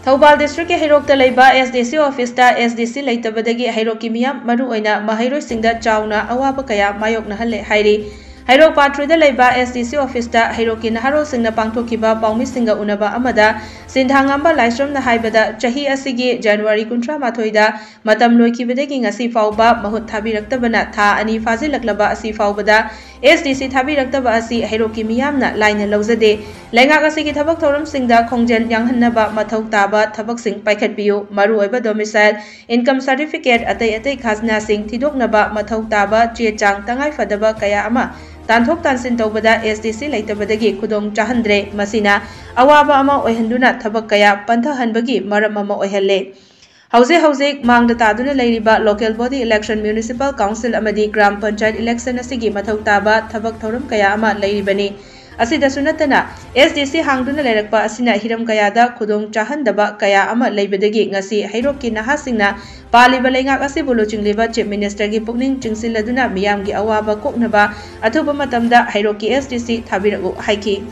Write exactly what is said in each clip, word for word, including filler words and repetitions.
ꯊꯧꯕꯥꯜ ꯗꯤꯁꯇ꯭ꯔꯤꯛꯀꯤ ꯍꯩꯔꯣꯛꯇ ꯂꯩꯕ S D ꯁꯤ ꯑꯣꯐꯤꯁꯇ ꯑꯦꯁ ꯗꯤ ꯁꯤ ꯂꯩꯇꯕꯗꯒꯤ ꯍꯩꯔꯣꯛꯀꯤ ꯃꯤꯌꯥꯝ, ꯃꯔꯨꯑꯣꯏꯅ ꯃꯍꯩꯔꯣꯏꯁꯤꯡꯗ ꯆꯥꯎꯅ ꯑꯋꯥꯕ ꯀꯌꯥ ꯃꯥꯌꯣꯛꯅꯍꯜꯂꯦ ꯍꯥꯏꯔꯤ꯫ ꯍꯩꯔꯣꯛ ꯄꯥꯠ ꯊ꯭ꯔꯤꯗ ꯂꯩꯕ ꯑꯦꯁ ꯗꯤ ꯁꯤ ꯑꯣꯐꯤꯁꯇ ꯍꯩꯔꯣꯛꯀꯤ ꯅꯍꯥꯔꯣꯜꯁꯤꯡꯅ ꯄꯥꯡꯊꯣꯛꯈꯤꯕ ꯄꯥꯎꯃꯤꯁꯤꯡꯒ ꯎꯅꯕ ꯑꯃꯗ ꯁꯤꯟꯊꯥꯉꯝꯕ ꯂꯥꯏꯁ꯭ꯔꯝꯅ ꯍꯥꯏꯕꯗ, ꯆꯍꯤ ꯑꯁꯤꯒꯤ ꯖꯅꯋꯥꯔꯤ ꯀꯨꯟꯊ꯭ꯔꯥ ꯃꯥꯊꯣꯏꯗ ꯃꯇꯝ ꯂꯣꯏꯈꯤꯕꯗꯒꯤ ꯉꯁꯤ ꯐꯥꯎꯕ ꯃꯍꯨꯠ ꯊꯥꯕꯤꯔꯛꯇꯕꯅ ꯊꯥ ꯑꯅꯤ ꯐꯥꯖꯤꯜꯂꯛꯂꯕ ꯑꯁꯤ ꯐꯥꯎꯕꯗ ꯑꯦꯁ ꯗꯤ ꯁꯤ ꯊꯥꯕꯤꯔꯛꯇꯕ ꯑꯁꯤ ꯍꯩꯔꯣꯛꯀꯤ ꯃꯤꯌꯥꯝꯅ ꯂꯥꯏꯅ ꯂꯧꯖꯗꯦ꯫ ꯂꯩꯉꯥꯛ ꯑꯁꯤꯒꯤ ꯊꯕꯛ ꯊꯧꯔꯝꯁꯤꯡꯗ ꯈꯣꯡꯖꯦꯜ ꯌꯥꯡꯍꯟꯅꯕ ꯃꯊꯧ ꯇꯥꯕ ꯊꯕꯛꯁꯤꯡ ꯄꯥꯏꯈꯠꯄꯤꯌꯨ꯫ ꯃꯔꯨꯑꯣꯏꯕ domicile, income certificate, ꯑꯇꯩ ꯑꯇꯩ ꯈꯥꯖꯅꯥꯁꯤꯡ ꯊꯤꯗꯣꯛꯅꯕ ꯃꯊꯧ ꯇꯥꯕ ꯆꯦ ꯆꯥꯡ ꯇꯉꯥꯏ ꯐꯗꯕ ꯀꯌꯥ ꯑꯃ ꯇꯥꯟꯊꯣꯛ ꯇꯥꯟꯁꯤꯟ ꯇꯧꯕꯗ ꯑꯦꯁ ꯗꯤ ꯁꯤ ꯂꯩꯇꯕꯗꯒꯤ ꯈꯨꯗꯣꯡ ꯆꯥꯍꯟꯗ꯭ꯔꯦ꯫ ꯃꯁꯤꯅ ꯑꯋꯥꯕ ꯑꯃ ꯑꯣꯏꯍꯟꯗꯨꯅ ꯊꯕꯛ ꯀꯌꯥ ꯄꯟꯊꯍꯟꯕꯒꯤ ꯃꯔꯝ ꯑꯃ ꯑꯣꯏꯍꯜꯂꯦ꯫ ꯍꯧꯖꯤꯛ ꯍꯧꯖꯤꯛ ꯃꯥꯡꯗ ꯇꯥꯗꯨꯅ ꯂꯩꯔꯤꯕ local body election, municipal council ꯑꯃꯗꯤ ꯒ꯭ꯔꯥꯝ ꯄꯟꯆꯥꯌꯠ election ꯑꯁꯤꯒꯤ ꯃꯊꯧ ꯇꯥꯕ ꯊꯕꯛ ꯊꯧꯔꯝ ꯀꯌꯥ ꯑꯃ ꯂꯩꯔꯤꯕꯅꯤ꯫ ꯑꯁꯤꯗꯁꯨ ꯅꯠꯇꯅ, ꯑꯦꯁ ꯗꯤ ꯁꯤ ꯍꯥꯡꯗꯨꯅ ꯂꯩꯔꯛꯄ ꯑꯁꯤꯅ ꯍꯤꯔꯝ ꯀꯌꯥꯗ ꯈꯨꯗꯣꯡ ꯆꯥꯍꯟꯗꯕ ꯀꯌꯥ ꯑꯃ ꯂꯩꯕꯗꯒꯤ ꯉꯁꯤ ꯍꯩꯔꯣꯛꯀꯤ ꯅꯍꯥꯁꯤꯡꯅ ꯄꯥꯜꯂꯤꯕ ꯂꯩꯉꯥꯛ ꯑꯁꯤꯕꯨ ꯂꯨꯆꯤꯡꯂꯤꯕ Chief Minister ꯒꯤ ꯄꯨꯛꯅꯤꯡ ꯆꯤꯡꯁꯤꯜꯂꯗꯨꯅ ꯃꯤꯌꯥꯝꯒꯤ ꯑꯋꯥꯕ ꯀꯣꯛꯅꯕ ꯑꯊꯨꯕ ꯃꯇꯝꯗ ꯍꯩꯔꯣꯛꯀꯤ ꯑꯦꯁ ꯗꯤ ꯁꯤ ꯊꯥꯕꯤꯔꯛꯎ ꯍꯥꯏꯈꯤ꯫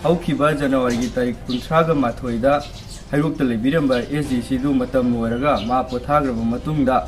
ꯍꯧꯈꯤꯕ ꯖꯅꯋꯥꯔꯤꯒꯤ ꯇꯥꯔꯤꯛ ꯀꯨꯟꯊ꯭ꯔꯥꯒ ꯃꯥꯊꯣꯏꯗ ꯍꯩꯔꯣꯛꯇ ꯂꯩꯕꯤꯔꯝꯕ ꯑꯦꯁ ꯗꯤ ꯁꯤꯗꯨ ꯃꯇꯝ ꯂꯣꯏꯔꯒ ꯃꯥ ꯄꯣꯊꯥꯈ꯭ꯔꯕ ꯃꯇꯨꯡꯗ,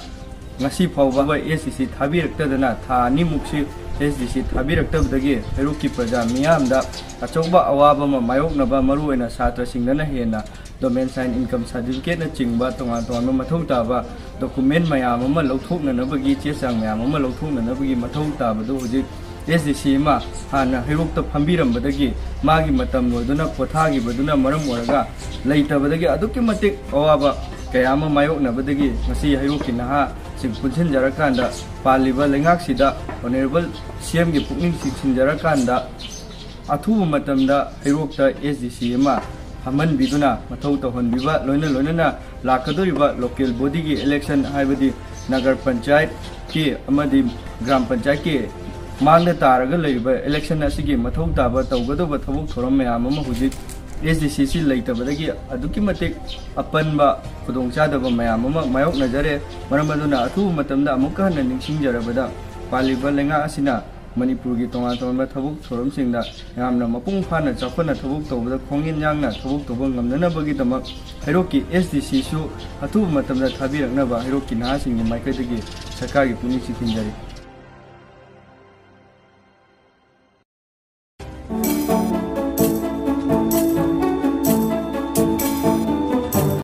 ꯉꯁꯤ ꯐꯥꯎꯕ ꯑꯦꯁ ꯗꯤ ꯁꯤ ꯊꯥꯕꯤꯔꯛꯇꯗꯅ ꯊꯥ ꯑꯅꯤꯃꯨꯛꯁꯤ ꯑꯦꯁ ꯗꯤ ꯁꯤ ꯊꯥꯕꯤꯔꯛꯇꯕꯗꯒꯤ ꯍꯩꯔꯣꯛꯀꯤ ꯄ꯭ꯔꯖꯥ ꯃꯤꯌꯥꯝꯗ ꯑꯆꯧꯕ ꯑꯋꯥꯕ ꯑꯃ ꯃꯥꯌꯣꯛꯅꯕ, ꯃꯔꯨꯑꯣꯏꯅ ꯁꯥꯇ꯭ꯔꯁꯤꯡꯗꯅ ꯍꯦꯟꯅ domicile, income certificate ꯅꯆꯤꯡꯕ ꯇꯣꯉꯥꯟ ꯇꯣꯉꯥꯟꯕ ꯃꯊꯧ ꯇꯥꯕ document ꯃꯌꯥꯝ ꯑꯃ ꯂꯧꯊꯣꯛꯅꯅꯕꯒꯤ, ꯆꯦ ꯆꯥꯡ ꯃꯌꯥꯝ ꯑꯃ ꯂꯧꯊꯣꯛꯅꯅꯕꯒꯤ ꯃꯊꯧ ꯇꯥꯕꯗꯨ ꯍꯧꯖꯤꯛ ꯑꯦꯁ ꯗꯤ ꯁꯤ ꯑꯃ ꯍꯥꯟꯅ ꯍꯩꯔꯣꯛꯇ ꯐꯝꯕꯤꯔꯝꯕꯗꯒꯤ ꯃꯥꯒꯤ ꯃꯇꯝ ꯂꯣꯏꯗꯨꯅ ꯄꯣꯊꯥꯈꯤꯕꯗꯨꯅ ꯃꯔꯝ ꯑꯣꯏꯔꯒ ꯂꯩꯇꯕꯗꯒꯤ ꯑꯗꯨꯛꯀꯤ ꯃꯇꯤꯛ ꯑꯋꯥꯕ ꯀꯌꯥ ꯑꯃ ꯃꯥꯌꯣꯛꯅꯕꯗꯒꯤ ꯉꯁꯤ ꯍꯩꯔꯣꯛꯀꯤ ꯅꯍꯥꯁꯤꯡ ꯄꯨꯟꯁꯤꯟꯖꯔꯀꯥꯟꯗ ꯄꯥꯜꯂꯤꯕ ꯂꯩꯉꯥꯛꯁꯤꯗ Honourable C M ꯒꯤ ꯄꯨꯛꯅꯤꯡ ꯆꯤꯡꯁꯤꯟꯖꯔꯀꯥꯟꯗ ꯑꯊꯨꯕ ꯃꯇꯝꯗ ꯍꯩꯔꯣꯛꯇ ꯑꯦꯁ ꯗꯤ ꯁꯤ ꯑꯃ ꯐꯝꯍꯟꯕꯤꯗꯨꯅ ꯃꯊꯧ ꯇꯧꯍꯟꯕꯤꯕ, ꯂꯣꯏꯅ ꯂꯣꯏꯅꯅ ꯂꯥꯛꯀꯗꯧꯔꯤꯕ local body ꯒꯤ election, ꯍꯥꯏꯕꯗꯤ ꯅꯒꯔ ꯄꯟꯆꯥꯌꯠꯀꯤ ꯑꯃꯗꯤ ꯒ꯭ꯔꯥꯝ ꯄꯟꯆꯥꯌꯠꯀꯤ ꯃꯥꯡꯗ ꯇꯥꯔꯒ ꯂꯩꯔꯤꯕ election ꯑꯁꯤꯒꯤ ꯃꯊꯧ ꯇꯥꯕ ꯇꯧꯒꯗꯧꯕ ꯊꯕꯛ ꯊꯧꯔꯝ ꯃꯌꯥꯝ ꯑꯃ ꯍꯧꯖꯤꯛ ꯑꯦꯁ ꯗꯤ ꯁꯤ ꯁꯤ ꯂꯩꯇꯕꯗꯒꯤ ꯑꯗꯨꯛꯀꯤ ꯃꯇꯤꯛ ꯑꯄꯟꯕ ꯈꯨꯗꯣꯡꯆꯥꯗꯕ ꯃꯌꯥꯝ ꯑꯃ ꯃꯥꯌꯣꯛꯅꯖꯔꯦ꯫ ꯃꯔꯝ ꯑꯗꯨꯅ ꯑꯊꯨꯕ ꯃꯇꯝꯗ ꯑꯃꯨꯛꯀ ꯍꯟꯅ ꯅꯤꯡꯁꯤꯡꯖꯔꯕꯗ ꯄꯥꯜꯂꯤꯕ ꯂꯩꯉꯥꯛ ꯑꯁꯤꯅ ꯃꯅꯤꯄꯨꯔꯒꯤ ꯇꯣꯉꯥꯟ ꯇꯣꯉꯥꯟꯕ ꯊꯕꯛ ꯊꯧꯔꯝꯁꯤꯡꯗ ꯌꯥꯝꯅ ꯃꯄꯨꯡ ꯐꯥꯅ ꯆꯥꯎꯈꯠꯅ ꯊꯕꯛ ꯇꯧꯕꯗ ꯈꯣꯡꯖꯦꯜ ꯌꯥꯡꯅ ꯊꯕꯛ ꯇꯧꯕ ꯉꯝꯅꯅꯕꯒꯤꯗꯃꯛ ꯍꯩꯔꯣꯛꯀꯤ ꯑꯦꯁ ꯗꯤ ꯁꯤꯁꯨ ꯑꯊꯨꯕ ꯃꯇꯝꯗ ꯊꯥꯕꯤꯔꯛꯅꯕ ꯍꯩꯔꯣꯛꯀꯤ ꯅꯍꯥꯁꯤꯡꯒꯤ ꯃꯥꯏꯀꯩꯗꯒꯤ ꯁꯔꯀꯥꯔꯒꯤ ꯄꯨꯛꯅꯤꯡ ꯆꯤꯡꯁꯤꯟꯖꯔꯤ꯫